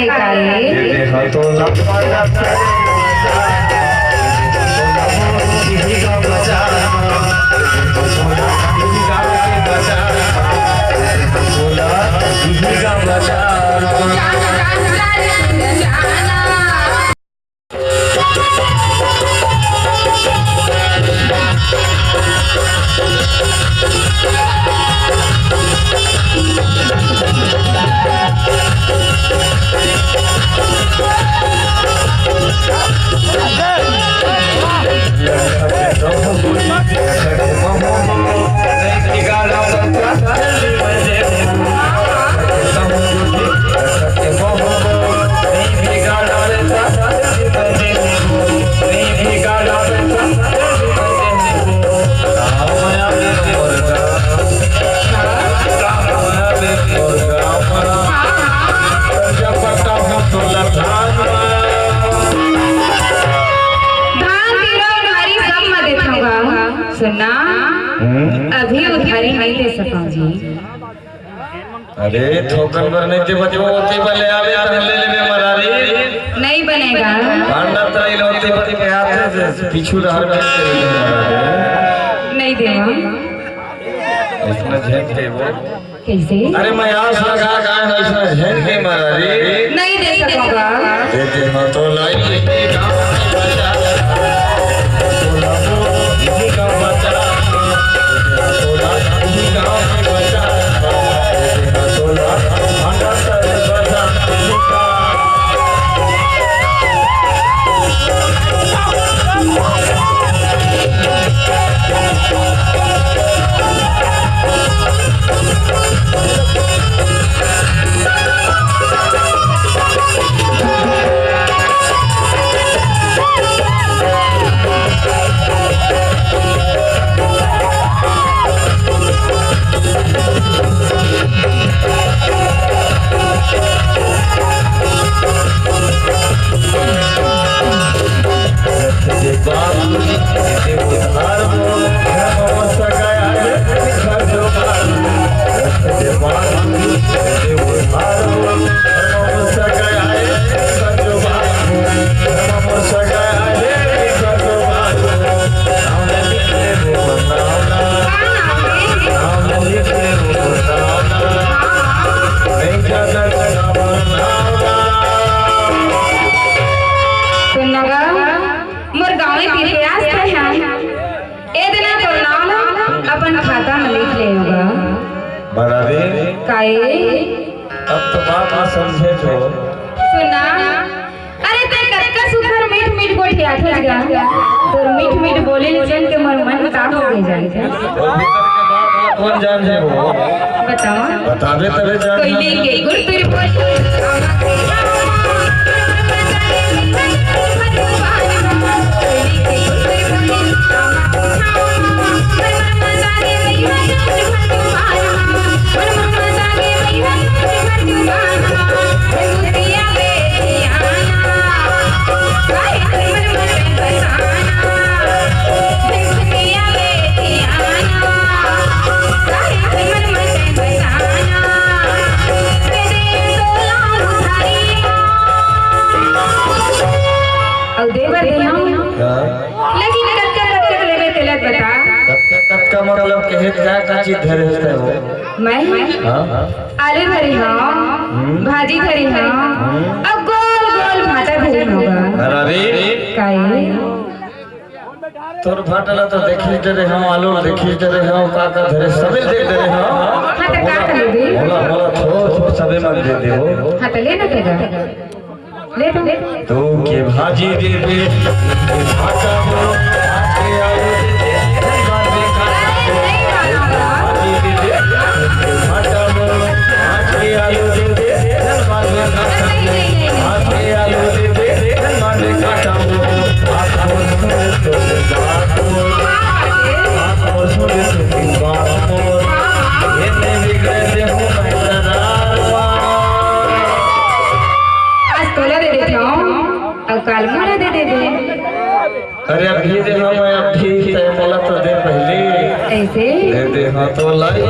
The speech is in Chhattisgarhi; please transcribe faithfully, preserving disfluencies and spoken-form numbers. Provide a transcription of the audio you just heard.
काहे? ये देहा तो लंबा रास्ता रे। धान, पीरा, उधारी सब म देथव गा। सुनना, हम्म? अभी उधारी नइ दे सकंव जी। अरे, थोकन बर नइ दे बचबो, ओती बर ले आबे, त हम ले लेबे मरारी। नइ बने गा। भांडा तरी ल ओती बर के आथे, से पीछू डहर में ले लेबे मरारी। नइ देवंव। अइसना झेंट देबो। कइसे? अरे, मैं आस लगा के आय हंव, अइसना झेंट दे मरारी। नइ दे सकंव गा। दे दे, हाँ तो लाई। सुन न गा, मोर गाँवे तीर के आस तैं हा। ए देना तोर नाम ला अपन खाता म लिख ले होगा। बड़ा रे। काहे? अब तो बात ला समझे जो। सुना, अरे तैं कतका सुघर मीठ मीठ गोठियाथस गा। तोर मीठ मीठ बोली ल सुन के मोर मन का हो गे जानथे। वो भीतर के बात ला कोन जान हे वो? बतावा। बताबे तबे जान। कोयली के गुरतुर बोली। अउ देवर देहूं। हाँ। लेकिन कतका कतका लेबे तेला बता। कतका कतका मतलब कहे का का चीज धरे हस तैं वो? मैं? हाँ। आलू धरे हंव, हम्म। भाजी धरे हंव, हम्म। अउ गोल गोल भांटा धरे हंव गा। अरे। काहे? तोर भांटा ला तो देखिस डरे हंव, आलू ला देखिस डरे हंव, का का धरे सबे ल देख डरे हंव। हाँ, त का कर लेबे? मोला, मोला थोर, थोर सबे मन दे दे वो। हाँ, त ले ना तेला। ले तो। दू के भाजी देबे, भांटा मोर, पाँच के आलू देबे, भाजी देबे, भांटा मोर, पाँच के आलू देबे, आज तोला दे देथंव, अउ काल मोला दे देबे। अरे अभी दे, हाँ, मैं अभी, तैं मोला तो दे पहली। ऐसे? दे दे, हाँ, तो लाई।